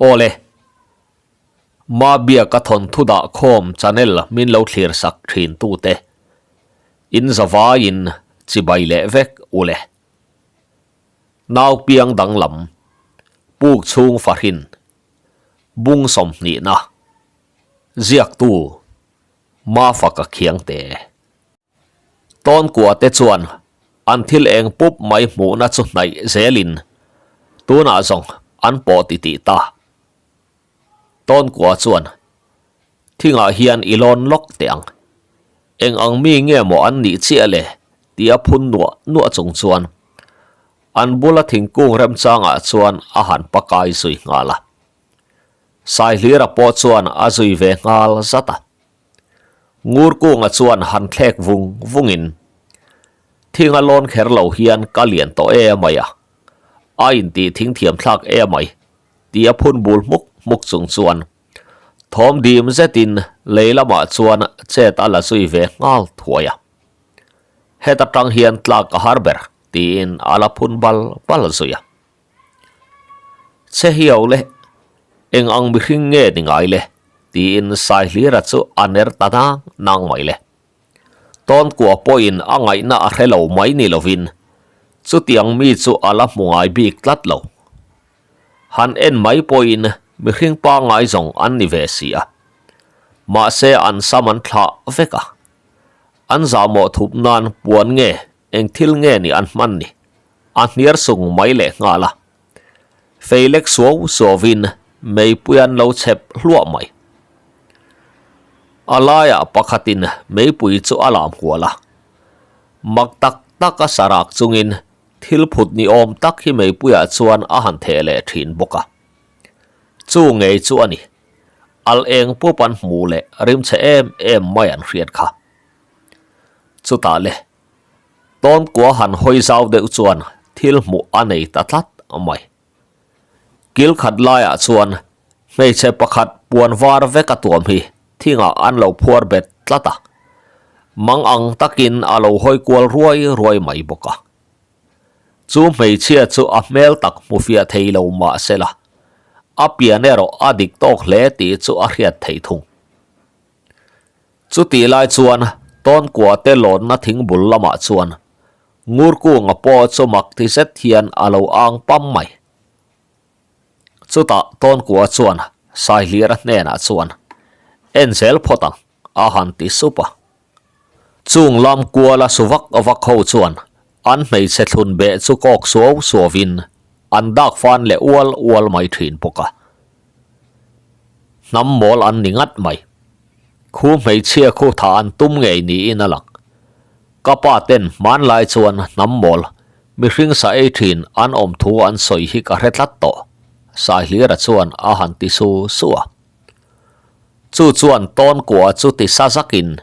Aw le, Mabiaka thawnthu dah khawm channel min lo thlir sak thin tute in zavaiin chibai leh vek u le. Nau piang danglam, puk chhung fahrin, bung sawmhnihna, ziaktu Mafaka Khiangte. Tawnkua te chuan an thil eng pup mai hmuhna chu hnaih zelin tunah zawng an pawh ti tih ta. Tawnkua chuan thingah hian i lawn lawk teh ang. Eng ang mi nge maw an nih chiah le tia phun nuah nuah chung chuan an bula thingkung remchangah chuan a han pakai zui nghal a. Saihlira pawh chuan a zui ve nghal zat a. Ngurkunga chuan han thlek vung vungin, Thinga lawn kher lo hian ka lian tawh e mai a, a intih thing thiam thlak e mai, tia phun bul hmuk hmuk chung chuan thawm dim zetin lei lamah chuan chet a la zui ve nghal thuai a. Heta tang hian tlak a har ber, tiin a la phun bal bal zui a. Che hiau le, eng ang mihring nge ni ngai le? tiin Saihlira chu a ner ta nang nang mai le. Tawnkua pawhin a ngaihna a hre lo mai ni lovin chutiang mi chu a la hmu ngai bik tlat lo. Han en mai pawhin mihring pangngai zawng an ni ve si a. Mahse an sam an thlah vek a. An zahmawh thup nan puan nge eng thil nge ni an hman ni? A hniar sung mai leh nghal a. Fei lek suau suauvin meipui an lo chhep hluah mai. A laiah pakhatin meipui chu a lam hual a. Mak tak tak a sarak chungin thil phut ni awm tak hi meipuiah chuan a han theh leh thin bawk a. Chu ngei chu a ni. Al eng pup an hmuh leh rimchhe em em mai an hriat kha. Chutah le. Tawnkua han hawi zau deuh chuan thil hmuh a nei ta tlat mai. Kil khat laiah chuan hmeichhe pakhat puan var vek a tuam hi thingah an lo phuar bet tlat a, mang ang takin a lo hawi kual ruai ruai mai bawk a. Chu hmeichhia chu a hmel tak hmu fiah thei lo mah sela, a pian erawh a dik tawk hle tih chu a hriat theih thung. Chutih lai chuan Tawnkua te lawnna thingbul lamah chuan Ngurkunga pawh chu mak ti zet hian a lo ang pam mai. Chutah Tawnkua chuan Saihlira hnenah chuan, En zel phawt ang, a han ti sup a. Chung lam kuala su vak vak ho chuan an hmeichhe thlun beh chu kawk suau suauvin an dak fan leh ual ual mai thin bawk a. Hnam mawl an ni ngat mai. Khu hmeichhia khu tha an tum ngei niin a lang. Ka pa ten hmanlai chuan hnam mawl, mihring sa ei thin an awm thu an sawi hi ka hre tlat tawh, Saihlira chuan a han ti su su a. Chu chuan Tawnkua chu ti sa zakin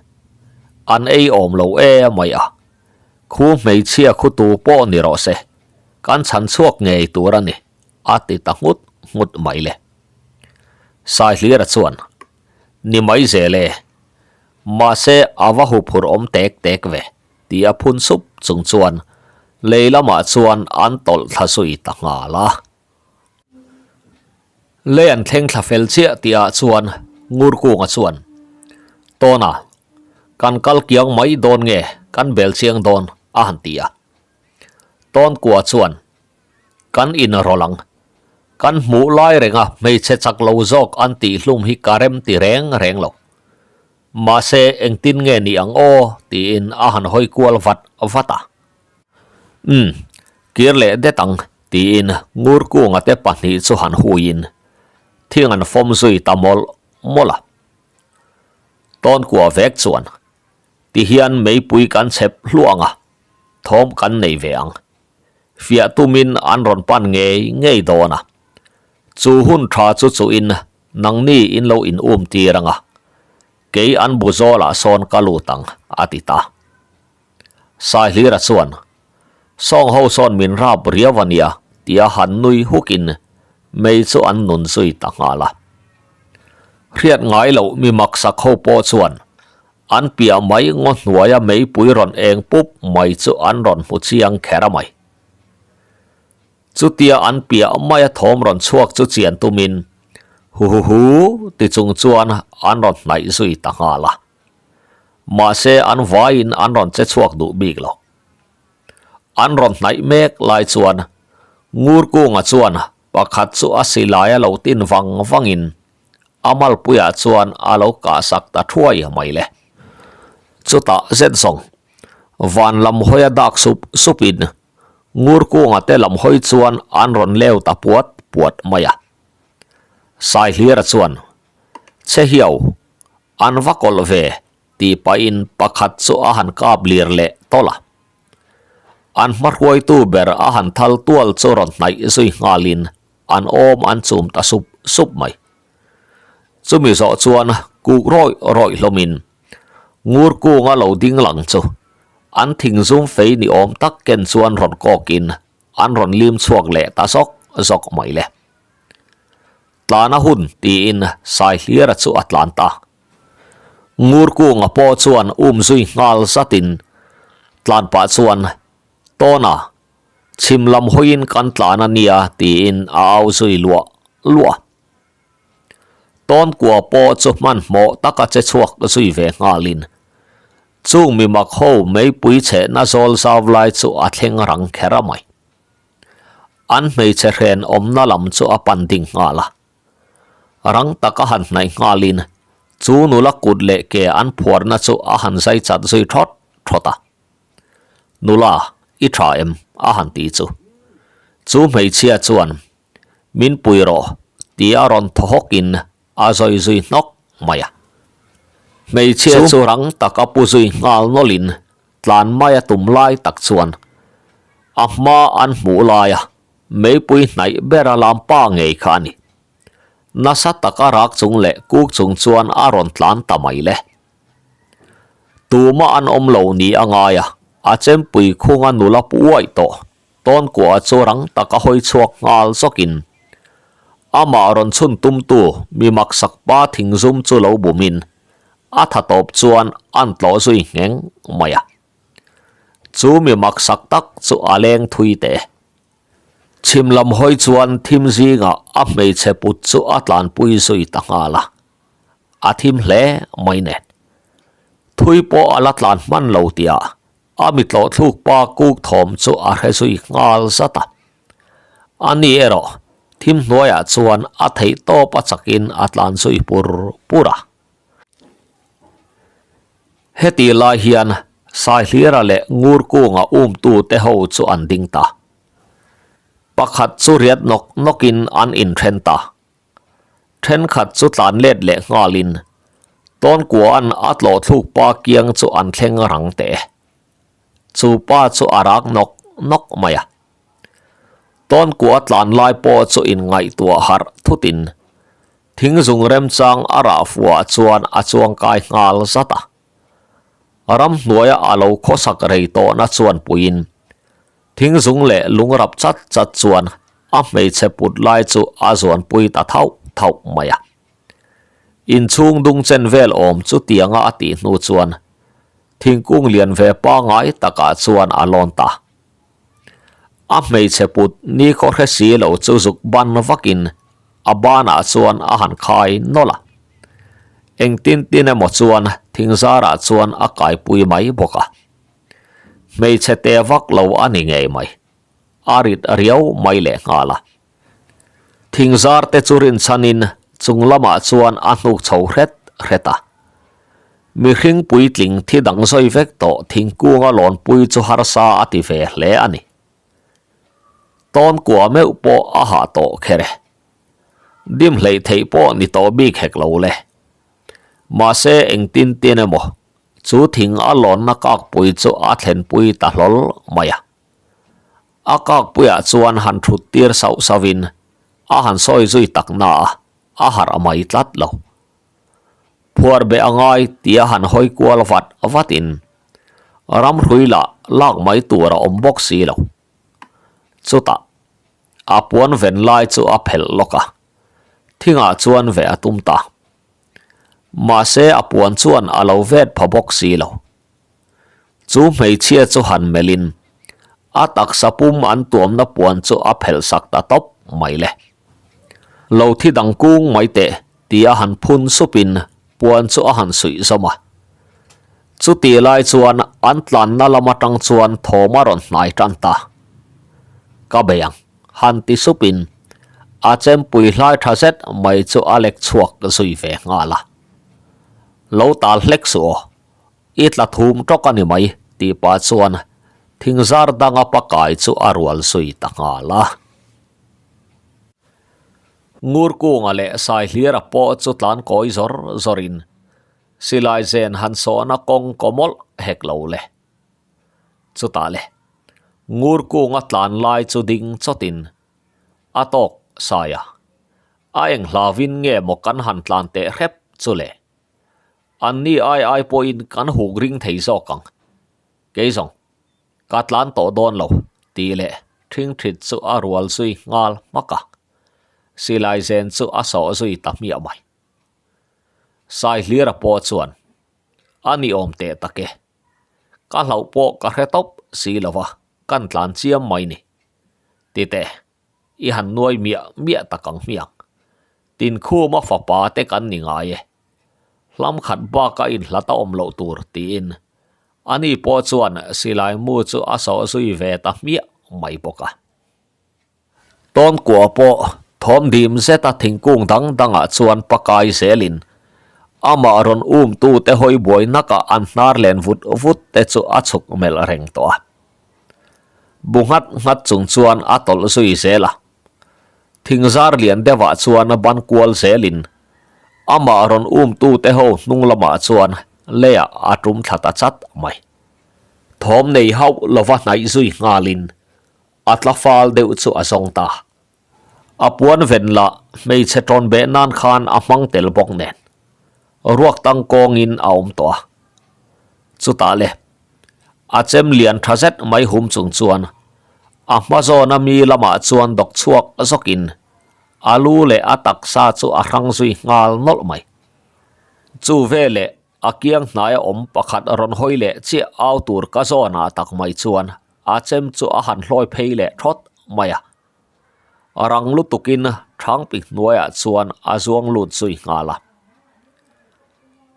an ei awm lo e mai a. Khu hmeichhia khu tu pawh ni rawh se, kan chhan chhuak ngei tur a ni, a ti ta nghut nghut mai le. Saihlira chuan, Ni mai zel e. Mahse a va huphurh awm tek tek ve, ti a phun sup chung chuan lei lamah chuan an tawlh thla zui ta nghal a. Lei an thleng thla fel chiah tihah chuan Ngurkunga chuan, Tawna, kan kal kiang mai dawn nge kan bel chiang dawn? a han ti a. Tawnkua chuan, Kan inrawlh ang. Kan hmuh lai renga hmeichhe chak lo zawk an tih hlum hi ka rem ti reng reng lo. Mahse engtin nge ni ang aw tiin a han hawi kual vat vat a. Umm, kir leh det ang tiin Ngurkunga te pahnih chu han huiin thing an fawm zui ta mawlh mawlh a. Tawnkua vek chuan tihian meipui kan chhep hluang a, thawm kan nei ve ang. Fiah tumin an rawn pan ngei ngei dawn a. Chu hun tha chu chuhin nangni in lo in um tir ang a, kei an bu zawlah sawn ka lut ang, a ti ta. Saihlira chuan, Sawng ho sawn min rap riau a nia, tia han nui hukin mei chu an nun zui ta nghal a. Hriat ngai loh mi maksak ho pawh chuan An piah mai ngaw hnuaia meipui rawn eng pup mai chu an rawn hmu chiang kher a mai. Chutia an piah maia thawm rawn chhuak chu chian tumin. Huhuhu ti chung chuan an rawn hnaih zui ta nghal a. Mahse an vaiin an rawn che chhuak duh bik lo. An rawn hnaih mek lai chuan Ngurkunga chuan pakhat chu a silai a lo tin vang vangin a malpuiah chuan a lo kahsak ta thuai mai le. Chutah zet zawng van lam hawia dak sup supin Ngurkunga te lam hawi chuan an rawn leu ta puat puat mai a. Saihlira chuan, Che hiau, an va kawlh ve, tih pahin pakhat chu a han kap lir leh tawlh a. An hmahruaitu ber a han thal tual chu rawn hnaih zui nghalin an awm an chum ta sup sup mai. Chumi zawh chuan kuk rawih rawih hlawmin Ngurkunga lo ding lang chu an thing zum fei ni awm tak ken chuan rawn kawkin an rawn lim chhuak leh ta zawk zawk mai le. Tlana hun tiin Saihliara chu a tlan ta. Ngurkunga pawh chuan um zui nghal zatin tlan pah chuan Tawna chhim lam hawiin kan tlan a nia tiin a au zui luah luah. Tawnkua pawh chu hmanhmawh taka che chhuak zui ve nghalin chung mi mak ho meipui chhehna zawl zau lai chu a thleng rang kher a mai. An hmeichhe hren awmna lam chu a pan ding nghal a. Rang taka han hnaih nghalin chu nula kut leh ke an phuarna chu a han zai chat zui thawt thawt a. Nula, i tha em? a han ti chu. Chu hmeichhia chuan, Min pui rawh, ti a rawn thaw hawkin a zawi zui hnawk mai a. Hmeichhia chu rang taka pu zui nghal nawlhin tlan mai a tum lai tak chuan a hma an hmuh laia meipui hnaih bera lampa ngei kha a ni. Nasa taka rak chung leh kuk chung chuan a rawn tlan ta mai le. Tumah an awm lo ni a ngai a, a chempui khunga nula pu uaih tawh Tawnkua chu rang taka hawi chhuak nghal zawkin amah rawn chhun tumtu mi maksak pa thingzum chu lo bumin a tha tawp chuan an tlawh zui ngheng mai a. Chu mi maksak tak chu a leng thui teh. Chhim lam hawi chuan thim zingah a hmeichhe put chu a tlanpui zui ta nghal a. A thim hle mai nen. Thui pawh a la tlan hman lo tihah a mitlawh thluk pa kuk thawm chu a hre zui nghal zat a. Ani erawh thim hnuaiah chuan a theih tawp a chakin a tlan zui pur pur a. Heti lai hian Saihlira leh Ngurkunga umtute ho chu an ding ta. Pakhat chu riat nawk nawkin an inthen ta. Thenkhat chu tlan let leh nghalin Tawnkua'n a tlawh thluk pa kiang chu an thleng rang teh e. Chu pa chu a rak nawk nawk mai a. Tawnkua tlan lai pawh chu inngaihtuah harh thutin thingzung remchang a rah fuah chuan a chuangkai nghal zat a. Ramhnuaia a lo khawsak rei tawhna chuan puiin thingzung leh lung rap chat chat chuan a hmeichhe put lai chu a zuanpui ta thauh thauh mai a. Inchhung dung chen vel awm chu tianga a tih hnu chuan thingkung lian ve pangai takah chuan a lawn ta. A hmeichhe put ni khaw hre si lo chu zuk ban vakin a banah chuan a han khai nawlh a. Engtin tin emaw chuan thingzarah chuan a kaipui mai bawk a. Hmeichhe te vak lo a ni ngei mai. A rit riau mai leh nghal a. Thingzar te chu rinchhanin chung lamah chuan a hnuk chho hret hret a. Mihring puitling thi dang zawi vek tawh thingkunga lawnpui chu harsa a ti ve hle a ni. Tawnkua meuh pawh a hah tawh kher e. Dim hleih theih pawh ni tawh bik hek lo le. Mahse engtin tin emaw chu thing a lawnna kakpui chu a thlenpui ta hlawl mai a. A kakpuiah chuan han thut tir sauh sauhin a han sawi zui tak na a, a harh mai tlat lo. Phuar beh a ngai tia han hawi kual vat vatin ramhrui lah lak mai tur a awm bawk si lo. Chutah a puan ven lai chu a phelh lawk a, thingah chuan veh a tum ta. Mahse a puan chuan a lo vet pha bawk si lo. Chu hmeichhia chu han melhin a taksa pum an tuamna puan chu a phelh sak ta tawp mai le. Lo thi dang kung mai teh, tia han phun supin puan chu a han suih zawm a. Chuti lai chuan an tlanna lam atang chuan thawm a rawn hnai tan ta. Ka bei ang, han ti supin a chempui hlai tha zet mai chu a lek chhuak zui ve nghal a. Lo tal hlek suh aw, i tla thum tawk a ni mai, tih pah chuan thingzar danga pakai chu a rual zui ta nghal a. Ngurkunga leh Saihlira pawh chu tlan kawi zawr zawrin silai zen han sawhna kawng kaw mawlh hek lo le. Chutah le, Ngurkunga tlan lai chu ding chawtin a tawk Saia, a eng hlauvin nge maw kan han tlan teh hrep chu le. Anni ai ai pawhin kan huk ring thei zawk ang. Kei zawng. Ka tlan tawh dawn lo, tih leh ṭhingṭhit chu a rual zui nghal hmak a. Silai zen chu a sawh zui ta hmiah mai. Saihlira pawh chuan, A ni awm teh tak e. Ka hlauh pawh ka hre tawp si lo va, kan tlan chiam mai ni. Ti teh, i han nuai miah miah tak ang hmiang. Tinkhuma fapa te kan ni ngai e. Hlam khat baka inhlat a awm loh tur, tiin Ani pawh chuan silai mu chu a sawh zui ve ta hmiah mai bawk a. Tawnkua pawh thawm dim zeta thingkung dang dangah chuan pakai zelin amah rawn umtute hawi buai nakah an hnar len vut vut te chu a chhuk melh reng tawh a. Bu nghat nghat chung chuan a tawlh zui zel a. Thingzar lian deuhah chuan ban kual zelin amah rawn umtute ho hnung lamah chuan leiah a tum thla ta chat mai. Thawm nei hauh lova hnaih zui nghalin a tla fal deuh chu a zawng ta. A puan ven lah hmeichhe tawn beh nan khan a hmang tel bawk nen ruak tang kawngin a awm tawh a. Chutah le a chem lian tha zet mai hum chung chuan a hma zawna mi lamah chuan dawk chhuak zawkin a lu leh a taksa chu a hrang zui nghal nawlh mai. Chu veleh a kiang hnaia awm pakhat rawn hawi leh chiah au tur ka zawnah tak mai chuan a chem chu a han hlawi phei leh thawt mai a. Rang lutukin Thangpi hnuaiah chuan a zuang lut zui nghal a.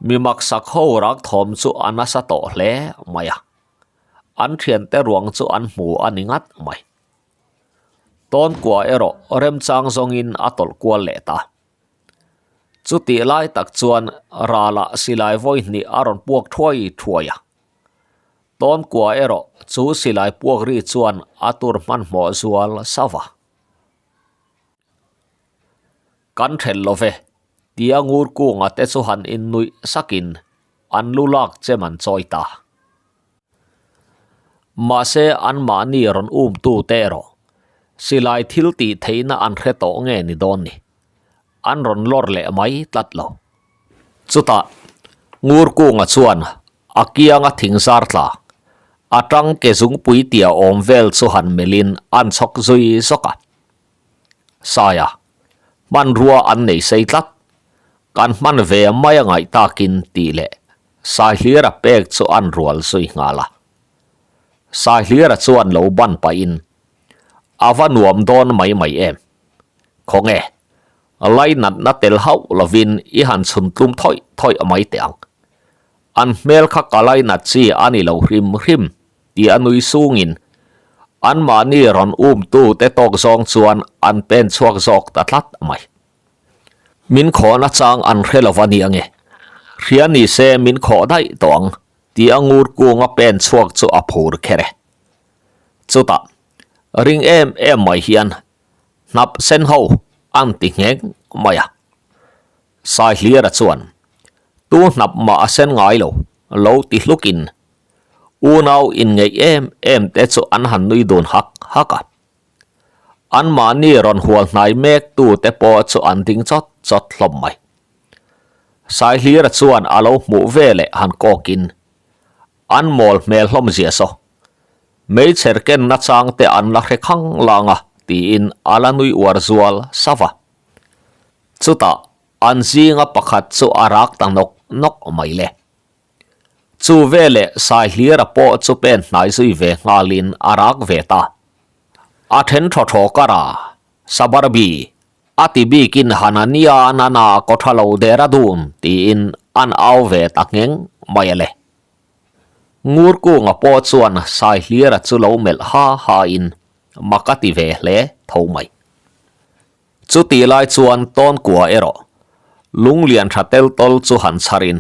Mi maksak ho rak thawm chu a nasa tawh hle mai a. An thiante ruang chu an hmu a ni ngat mai. Tawnkua erawh remchang zawngin a tawlh kual leh ta. Chutih lai tak chuan ralah silai vawi hnih a rawn puak thuai thuai a. Tawnkua erawh chu silai puak ri chuan a tur hmanhmawh zual sauh a. Kan then lo ve, tia ngur kunga te chu han innuih sakin an lu lak chem an chawi ta. Mahse anmahni rawn umtu te erawh silai thil tih theihna an hre tawh nge ni dawn ni. An rawn lawr leh mai tlat lo. Chutah ngur kunga chuan a kianga thing zar tla a tang ke zungpui tia awm vel chu han melhin an chhawk zui zawk a. Saia, hmanrua an nei sei tlat. Kan hman ve mai a ngaih takin tih leh Saihlira pek chu an rual zui nghal a. Saihlira chuan lo ban pahin, A va nuam dawn mai mai em? Khawnge, lainatna tel hauh lovin i han chhun tlum thawih thawih mai teh ang. An hmel kha ka lainat chi a ni lo hrim hrim tih a nui sungin anmahni rawn umtu te tawk zawng chuan an pen chhuak zawk ta tlat mai. Min khawhna chang an hre lo va ni ange. Hria ni se min khawh daih tawh ang tih a ngur kunga pen chhuak chu a phur kher e. Chutah, ring em em mai hian hnap sen ho an ti ngheng mai a. Saihlira chuan, Tu hnap mah a sen ngai lo, lo ti hlukin unau inngeih em em te chu an han nui dun hak hak a. Anmahni rawn hual hnai mek tu te pawh chu an ding chawt chawt hlawm mai. Saihlira chuan a lo hmuh ve leh han kawkin an mawl hmel hlawm zia saw. Meichher ken nachang te an la hre khang lang a tiin a la nui uar zual sauh a. Chutah an zinga pakhat chu a rak ta nawk nawk mai le. Chu veleh Saihlira pawh chu pen hnai zui ve nghalin a rak ve ta. A then thaw thaw kar a, Sabarbi! A ti bikin Hanania nana kaw tha lo der a dun tiin an au ve ta ngheng mai a le. Ngurkunga pawh chuan Saihlira chu lo melh ha ha in mak a ti ve hle tho mai. Chutih lai chuan Tawnkua erawh lunglian tha tel tawl chu han chhar in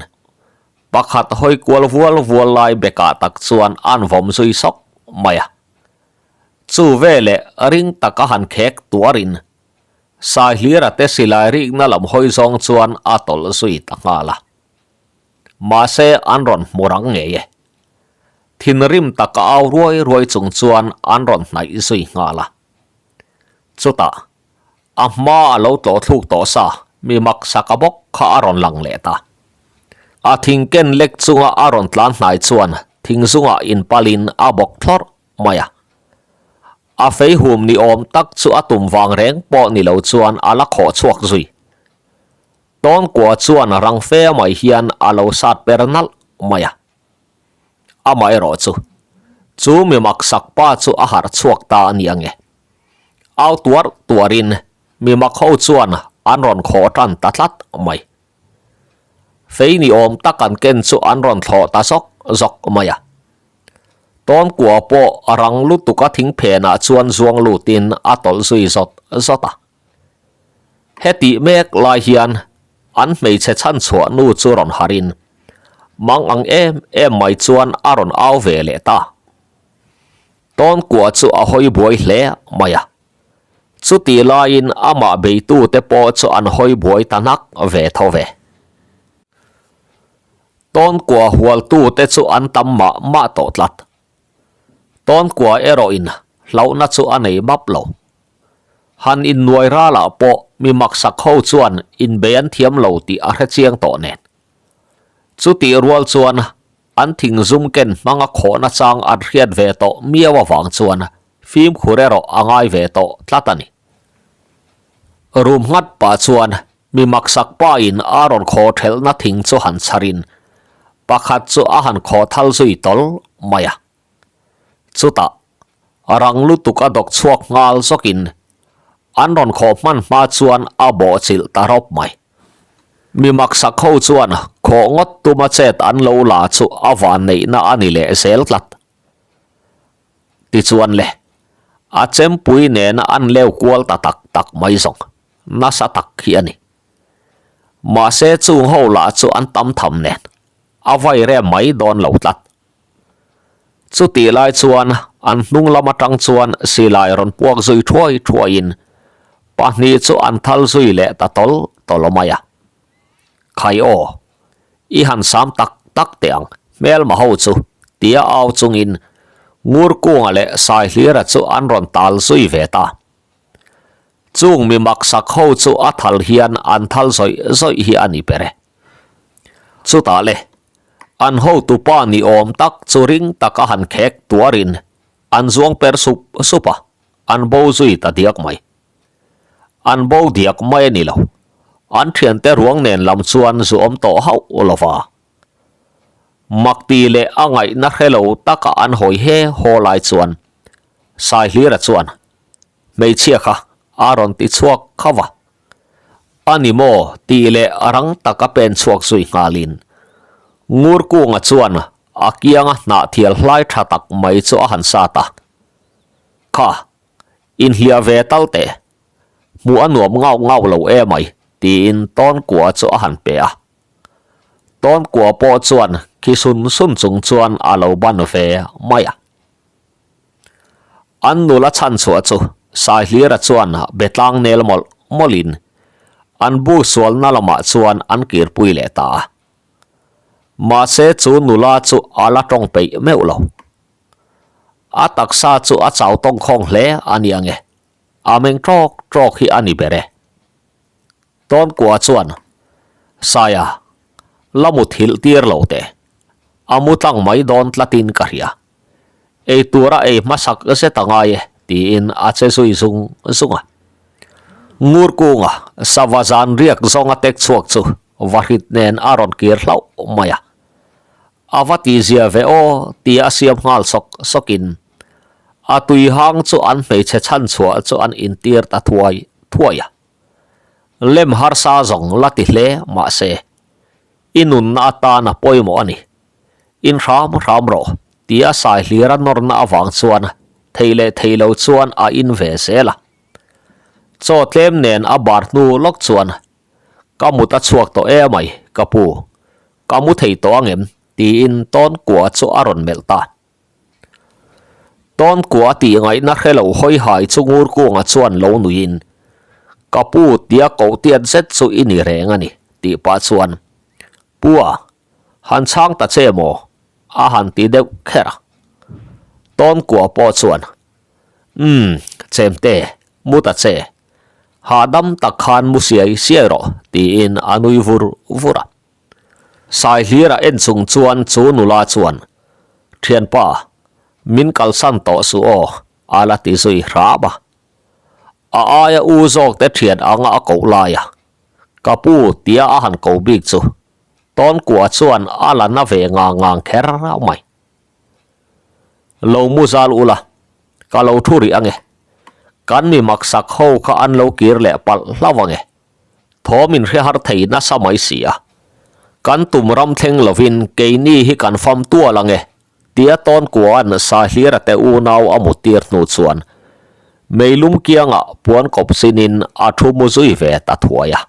pakhat hawi kual vual vual lai bekah tak chuan an vawm zui sawk mai a. Chu veleh ring taka han khek tuarin Saihlira te silai rikna lam hawi zawng chuan a tawlh zui ta nghal a. Mahse an rawn hmu rang ngei e. Thinrim taka au ruai ruai chung chuan an rawn hnaih zui nghal a. Chutah a hma a lo tlawh thluk tawh sa mi maksak a bawk kha a rawn lang leh ta. A thing ken lek chunga a rawn tlan hnai chuan thing zungah inpalin a bawk thlawrh mai a. A fei hum ni awm tak chu a tum vang reng pawh ni lo chuan a la khawh chhuak zui. Tawnkua chuan rang fe mai hian a lo sat per nalh mai a. Amaherawh chu, chu mi maksak pa chu a harh chhuak ta a ni ange. Au tuar tuarin mi mak ho chuan an rawn khawh tan ta tlat mai. Fei ni awm tak an ken chu an rawn thlawh ta zawk zawk mai a. Tawnkua pawh a rang lutuk a thing phenah chuan zuang lutin a tawlh zui zawt zawt a. Hetih mek lai hian an hmeichhe chhanchhuah nu chu rawn harin mang ang em em mai chuan a rawn au ve leh ta. Tawnkua chu a hawi buai hle mai a. Chutih laiin amah beitute pawh chu an hawi buai ta hnak ve tho ve. Tawnkua hualtute chu an tam mah mah tawh tlat. Tawnkua erawhin hlauhna chu a nei map lo. Han innuai ralah pawh mi maksak ho chuan inbei an thiam lo tih a hre chiang tawh nen. Chutih rual chuan an thing zum ken hmanga khawhna chang an hriat ve tawh miau avang chuan fimkhur erawh a ngai ve tawh tlat a ni. Rum nghat pah chuan mi maksak pa in a rawn khaw thelhna thing chu han chharin pakhat chu a han khaw thal zui tawl mai a. Chutah rang lutuk a dawk chhuak nghal zawkin an rawn khawh hman hma chuan a bawhchilh ta rawp mai. Mi maksak ho chuan khawh ngawt tuma chet an lo la chu a van neihna a ni leh zel tlat. Tichuan le, a chempui nena an leu kual ta tak tak mai zawng nasa tak hi a ni. Mahse chung ho lah chu an tam tham nen a vai rem mai dawn lo tlat. Chutih lai chuan an hnung lam atang chuan silai rawn puak zui thuai thuaiin pahnih chu an thal zui leh ta tawl tawl mai a. Khai aw, i han sam tak tak teh ang, hmelma ho chu, tia au chungin Ngurkunga leh Saihlira chu an rawn tal zui ve ta. Chung mi maksak ho chu a thal hian an thal zawih zawih hi a ni ber e. Chutah le, an hotupa ni awm tak chu ring taka han khek tuarin an zuang per sup sup a, an bo zui ta diak mai. An bo diak mai a ni lo, an thiante ruang nen lam chuan zu awm tawh hauh lo va. Makti leh a ngaihna hre lo taka an hawi he haw lai chuan Saihlira chuan hmeichhia kha a rawn ti chhuak khauh a. A ni maw? tih leh rang taka pen chhuak zui nghalin Ngurkunga chuan a kianga hnahthial hlai tha tak mai chu a han sat a. Kha, inhliah ve tal teh. Hmuh a nuam ngau ngau lo emai, tiin Tawnkua chu a han pe a. Tawnkua pawh chuan khi sun sun chung chuan a lo ban ve mai a. An nula chhan chhuah chu Saihlira chuan be tlang nel mawlh mawlhin an bu sualna lamah chuan an kirpui leh ta a. Mahse chu nula chu a la tawng peih meuh lo. A taksa chu a chau tawng khawng hle a ni ange. A meng tawk tawk hi a ni ber e. Tawnkua chuan, Saia, la muthilh tir lo teh. A mu tlang mai dawn tlatin ka hria. Ei tura ei hmasak zet a ngai e, tiin a che zui zung zung a. Ngurkunga sava zan riak zawnga tek chhuak chu vahrit nen a rawn kir hlauh mai a. A va tihzia ve aw tia a siam nghal sawk sawkin a tui hang chu an hmeichhe chhanchhuah chu an intir ta thuai thuai a. Lem harsa zawng la ti hle mahse, i nunna atan a pawimawh a ni. In hram hram rawh, tia Saihlira nawrna avang chuan thei leh thei lo chuan a in ve zel a. Chaw tlem nen a bar hnu lawk chuan, Ka mut a chhuak tawh e mai, ka pu. Ka mu thei tawh angem? tiin Tawnkua chu a rawn melh ta. Tawnkua tih ngaihna hre lo hawi hai chu Ngurkunga chuan lo nuiin, Ka pu tia koh tiat zet chu i ni reng a ni, tih pah chuan, Pua, han chhang ta che maw? a han ti deuh kher a. Tawnkua pawh chuan, Umm, chemte, mu ta che. Hahdam tak khan mu siai siai rawh, tiin a nui vur vur a. Saihlira en chung chuan chu nula chuan, Thianpa, min kalsan tawh suh aw, a la ti zui hrap a. A aia u zawk te thian anga a koh lai a, Ka pu tia a han ko bik chu Tawnkua chuan a la na ve ngang ngang kher mai. Lo mu zal ula, ka lo thu rih ange. Kan mi maksak ho kha an lo kir leh palh hlauh ange. Thawm in hre har thei nasa mai si a. Kan tum ram thleng lovin keini hi kan fam tual ange, tia Tawnkua'n Sahlira te unau a muttir hnu chuan meilum kiangah puan kawp sinin a thu mu zui ve ta thuai a.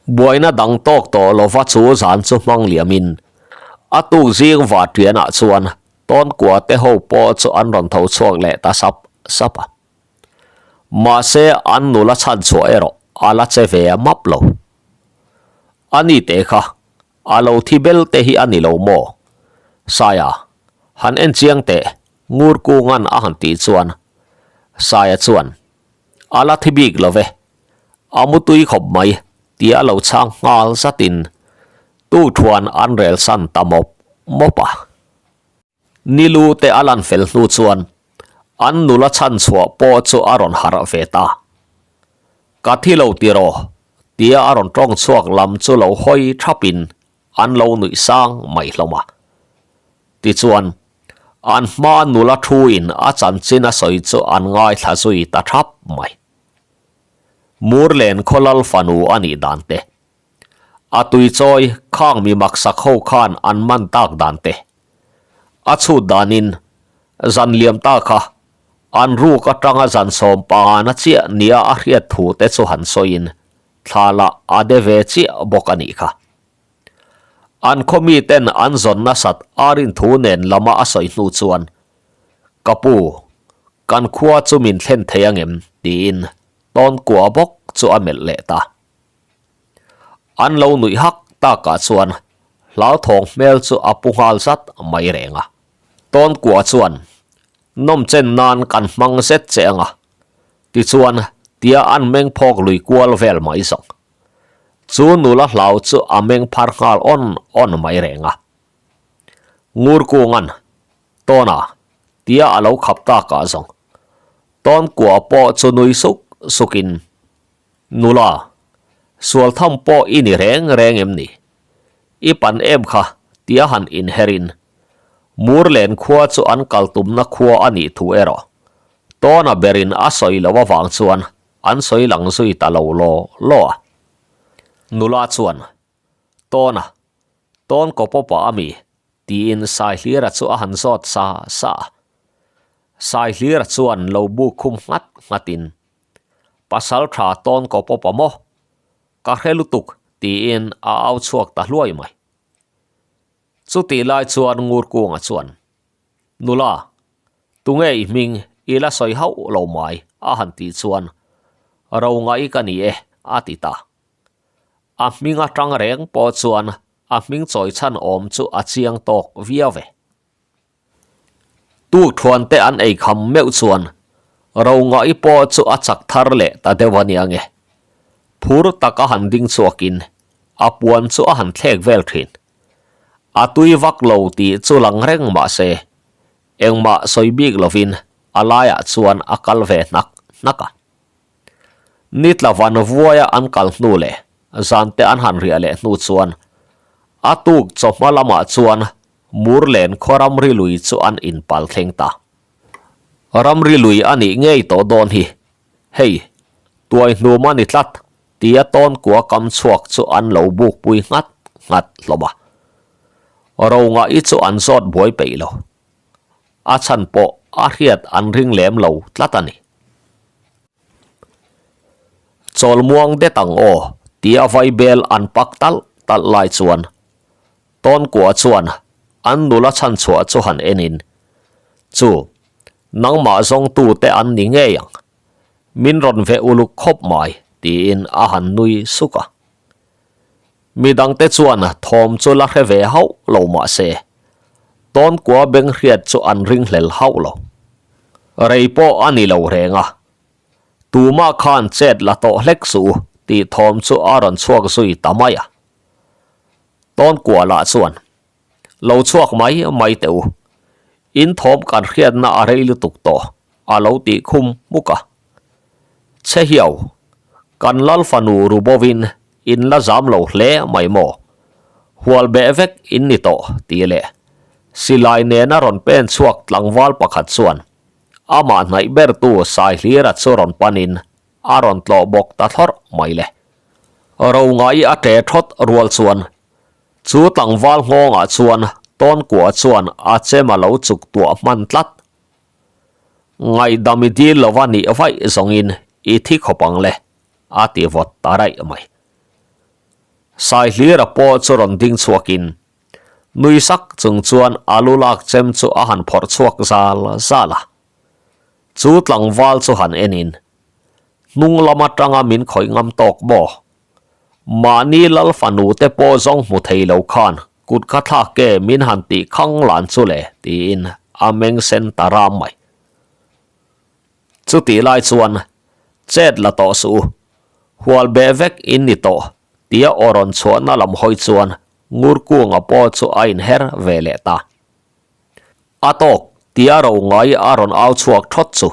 Buaina dang tawk tawh lova chu zan chu hmang liamin a tuk zing Vatianah chuan Tawnkua te ho pawh chu an rawn tho chhuak leh ta sap sap a. Mahse an nula chhan chhuah erawh a la che ve map lo. A ni te kha, a lo thi bel te hi a ni lo maw? Saia, han en chiang teh, Ngur Kunga'n a han tih chuan Saia chuan, A la thi bik lo ve, a mu tui khawp mai, tia lo chhang nghal zatin tu thuan an rel san ta mawp mawp a. Nilu te a lan fel hnu chuan an nula chhan chhuah pawh chu a rawn harh ve ta. Ka thi lo tiraw? tia a rawn tawng chhuak lam chu lo hawi thapin an lo nuih sang mai hlawm a. Tichuan, an hma nula thuin a chanchin a sawi chu an ngaithla zui ta thap mai. Murlen khawlal fanu a nih dan te, A tui chawi khang mi maksak ho khan an man tak dan te. A chhut danin zan liam ta kha an ruk atanga zan sawm pangana chiah nia a hriat thu te chu han sawiin thla lah a de ve chiah bawk a nih kha. An khaw mi ten an zawn nasat a rin thu nen lama a sawi hnu chuan Ka pu, kan khua chu min thlen thei angem? tiin Tawnkua bawk chu a melh leh ta. An lo nuih hak takah chuan hlauthawng hmel chu a pu nghal zat mai reng a. Tawnkua chuan nawm chen nan kan hmang zet che ang a, tichuan tia an meng phawk lui kual vel mai zawk. Chu nula hlau chu a meng phar nghal awn awn mai reng a. Ngurkunga'n Tawna tia a lo khap takah zawng Tawnkua pawh chu nui suk sukin Nula, sual tham pawh i ni reng reng em ni? I pan em kha tia han inherin Murlen khua chu an kal tumna khua a nih thu erawh Tawna berin a sawi loh avang chuan an sawi lang zui ta lo law law a. Nula chuan, Tawna, tawn kaw pawpa a mi? tiin Saihlira chu a han zawt sa sa a. Saihlira chuan lo buk khum nghat nghatin Pasal tha tawn kaw pawp a maw? Ka hre lutuk tiin a au chhuak ta hluai mai. Chutih lai chuan Ngurkunga chuan, Nula, tunge i hming i la sawi hauh lo mai a han tih chuan, Ro ngai ka ni e a ti ta. A hming atang reng pawh chuan a hming chawi chhan awm chu a chiang tawk viau ve. Tukthuan te an ei kham meuh chuan Ronga'i pawh chu a chak thar leh ta deuh a nia nge. Phur tak a han ding chhuakin a puan chu a han thlek vel thin. A tui vak lo tih chu lang reng mah se engmah sawi bik lovin a laiah chuan a kal ve hnak hnak a. Nitla van vuaia an kal hnu leh zan te an han riah leh hnu chuan a tuk chawhma lamah chuan Murlen khaw ramri lui chu an inpal thleng ta. Ramri lui a nih ngei tawh dawn hi. Hei, tuai hnum a ni tlat, Tia Tawnkua kam chhuak chu an lo buk pui nghat nghat hlawm a. Ronga-i chu an zawt buai peih lo. A chhan pawh a hriat an ring lem lo tlat a ni. Chawlmuang det ang aw tia vaibel an pak talh talh lai chuan Tawnkua chuan an nula chhan chhuah chu han enin, Chu, nangmah zawngtute an ni ngei ang. Min rawn ve uluk khawp mai, tiin a han nui suk a. Midangte chuan thawm chu la hre ve hauh lo mah se, Tawnkua beng hriat chu an ringhlel hauh lo. Rei pawh a ni lo reng a, Tumah khan chet la tawh hlek suh u tih thawm chu a rawn chhuak zui ta mai a. Tawnkua lah chuan, Lo chhuak mai mai teh u, in thawm kan hriatna a rei lutuk tawh, a lo tih khum hmuk a. Che hiau, kan lal fanu ru bovin in la zam lo hle mai maw? Hual beh vek in ni tawh, tih leh silai nena rawn pen chhuak tlangval pakhat chuan amah hnaih bertu Saihlira chu rawn panin a rawn tlawh bawk ta thlawrh mai le. Rongai a ṭe ṭhawt rual chuan chu tlangval nghawngah chuan Tawnkua chuan a chem a lo chuk tuah hman tlat. Ngaihdam i dil lova nih vaih zawngin i thi khawp ang le, a ti vawt ta raih mai. Saihlira pawh chu rawn ding chhuakin nui sak chung chuan a lu lak chem chu a han phawrh chhuak zal zal a. Chu tlangval chu han enin, Hnung lam atanga min khawih ngam tawk maw? Mahni lal fanu te pawh zawng hmu thei lo khan kut kha thlak ke min han tih khang lan chu le tiin a meng sen ta ram mai. Chutih lai chuan chet la tawh suh u, hual beh vek in ni tawh tia aw rawn chhuahna lam hawi chuan Ngurkunga pawh chu a inher ve leh ta. A tawk tia ro ngai a rawn au chhuak thawt chu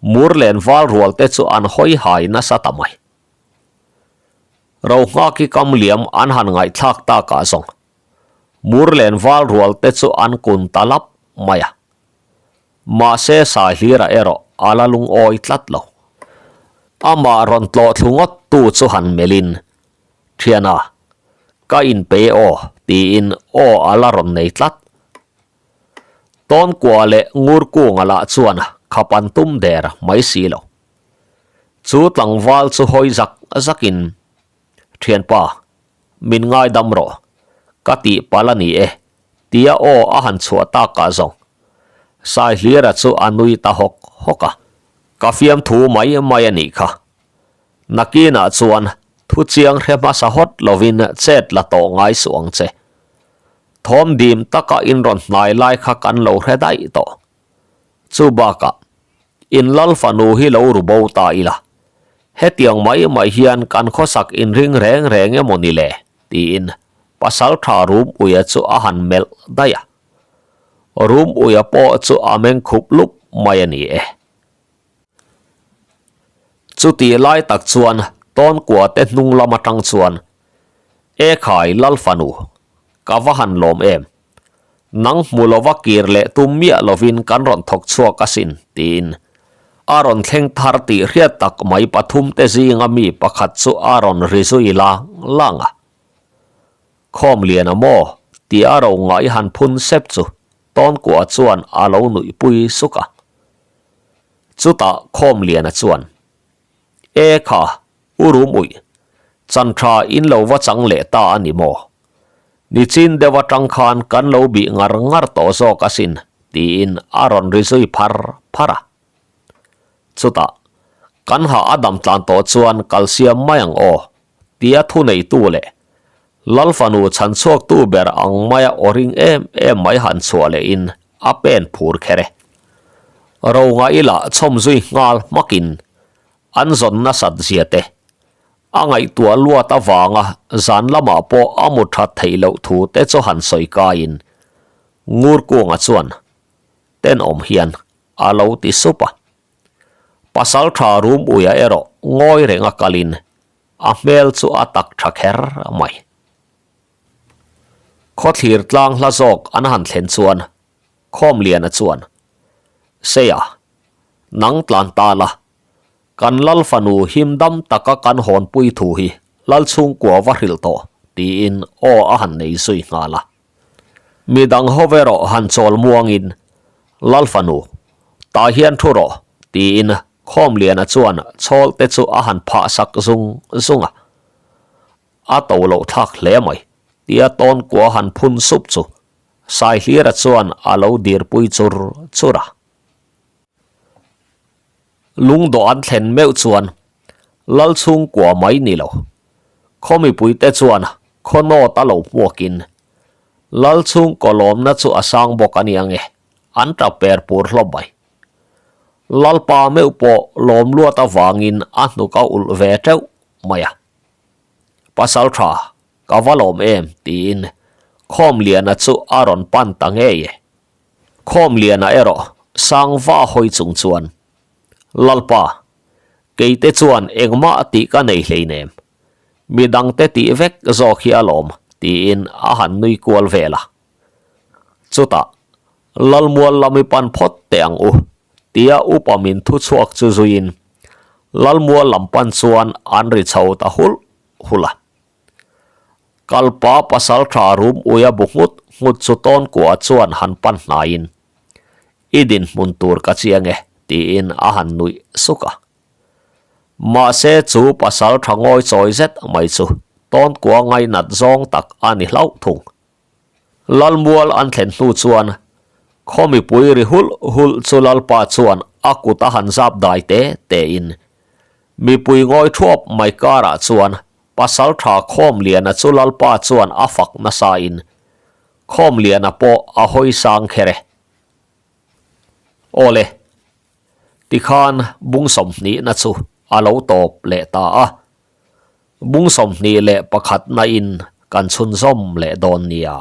Murlen val rual te chu an hawi hai nasa ta mai. Ro nghaki kam liam an han ngaihthlak takah zawng Murlen val rual te chu an kun ta lap mai a. Mahse Saihlira erawh a la lungawi tlat lo. Amah rawn tlawh thlu ngawt tu chu han melhin, Thiana, ka inpe aw tiin aw a la rawn nei tlat. Tawnkua leh Ngurkunga lah chuan khap an tum der mai si lo. Chu tlangval chu hawi zak zakin, Thianpa, min ngaidam rawh, ka tih palh a ni e, tia aw a han chhuah takah zawng Saihlira chu a nui ta hawk hawk a. Ka fiamthu mai mai a nih kha. Nakinah chuan thu chiang hre hmasa hawt lovin chet la tawh ngai suh ang che. Thawm dim taka in rawn hnai lai kha kan lo hre daih tawh. Chu bakah, in lal fanu hi lo ru bo ta ila. Hetiang mai mai hian kan khawsak inring reng reng emaw ni le? tiin pasal tha Rum Uia chu a han melh daih a. Rum Uia pawh chu a meng khup lup mai a ni e. Chutih lai tak chuan Tawnkua te hnung lam atang chuan, E khai Lal fanu, ka va han lawm em? Nang hmu lova kir leh tum miah lovin kan rawn thawk chhuak asin, tiin a rawn thleng thar tih hriat tak mai pathum te zinga mi pakhat chu a rawn ri zui lang lang a. Khawm lian a maw? tih a ro ngai han phun sep chu Tawnkua chuan a lo nuihpui suk a. Chutah Khawm liana chuan, E kha, U Rum uih, chan tha in lo va chang leh ta a ni maw? Nichin deuh atang khan kan lo bih ngar ngar tawh zawk asin, tiin a rawn ri zui phar phar a. Chutah, kan hah a dam tlan tawh chuan kal siam mai ang aw, tia thuneitu leh Lal fanu chhan chhuaktu ber ang maia aw ring em em mai han chhuah lehin a pen phur kher e. Ronga ila chhawm zui nghal hmakin an zawn nasat zia te a ngaihtuah luat avanga zan lamah pawh a mu that theih loh thu te chu han sawi kaiin Ngurkunga chuan tenawm hian a lo ti sup a. Pasaltha rum uia erawh ngawi renga kalin A hmel chu a tak tha kher mai. Khawthlir tlang hla zawk an han thlen chuan Khawmliana chuan, Seia, nang tlan ta la. Kan lal fanu him dam taka kan hawnpui thu hi lal chhungkua va hrilh tawh, tiin aw a han nei zui nghal a. Midang ho erawh han chawl muangin, Lal fanu, tah hian thu rawh, tiin Khawmliana chuan chhawl te chu a han phah sak zung zung a. A to loh thlak hle mai, tia tawnkua han phun sup chu Saihlira chuan a lo dirpui chur chur a. Lungdawh an thlen meuh chuan Lal chhungkua mai ni lo. Khaw mipuite chuan khaw nawt a lo hmuakin Lal chhungkaw lawmna chu a sang bawk a nia nge, an tap per pur hlawm mai. Lalpa meuh pawh lawm luat avangin a hnuk a ulh ve teuh mai a. Pasal tha, ka va lawm em tiin Khawmliana chu a rawn pan ta ngei e. Khawmliana erawh Sangva hawi chung chuan, Lalpa, keite chuan engmah tih ka nei hleinem. Midangte tih vek zawk hi alawm, tiin a han nui kual vel a. Chutah, Lalmual lam i pan phawt teh ang u, tia upa min thu chhuak chu zuiin Lalmual lam pan chuan an ri chho ta hulh hulh a. Kalpa pasal tha rum uia bu nghut nghut chu Tawnkua chuan han pan hnaiin, I dinhmun tur ka chiang e, tiin a han nuih suk a. Mahse chu pasal tha ngawi chawi zet mai chu Tawnkua ngainat zawng tak a ni hlauh thung. Lalmual an thlen hnu chuan khaw mipui ri hulh hulh chu Lalpa chuan a kut a han zap dai te tein mipui ngawi thuap mai karah chuan Pasaltha Khawmliana chu Lalpa chuan a fak nasa in Khawmliana pawh a hawi sang kher e. Awle, tikhan bung sawmhnihna chu a lo tawp leh ta a. Bung 21 na in kan chhunzawm leh dawn nia.